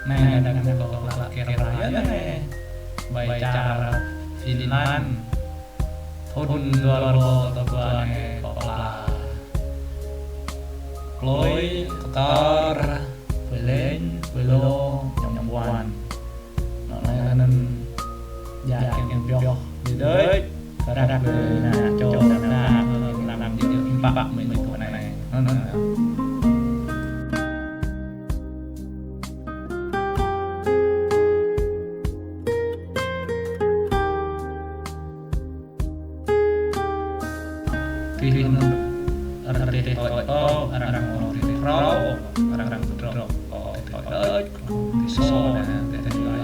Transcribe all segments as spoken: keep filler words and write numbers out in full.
Anai, đang kơ klă kơ rai anai. Ƀơi čar Finland. Thŭn dua rơbâo dua pluh dua anai kơ klă. Klơi, kơtor, pơleng, pơlô, ñăm ƀuăn. Anŭn anai anŭn djă kiăng pioh đơi đơi. Kơ ră kơ ană čô ană bă, anăm djă hiư̆m pă mơ̆ng tŭ anai. Anŭn anŭn. Tih anŭn arăng tih oi ôh, arăng mơ̆ tih rao, arăng pơdrŏng ôh, tih oi đôč, tih sô anai, tih tih oi.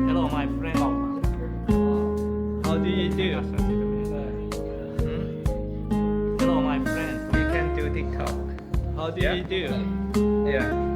Hello, my friend. How do you do? Hmm? Hello, my friend. You can do TikTok. How do you do? Yeah.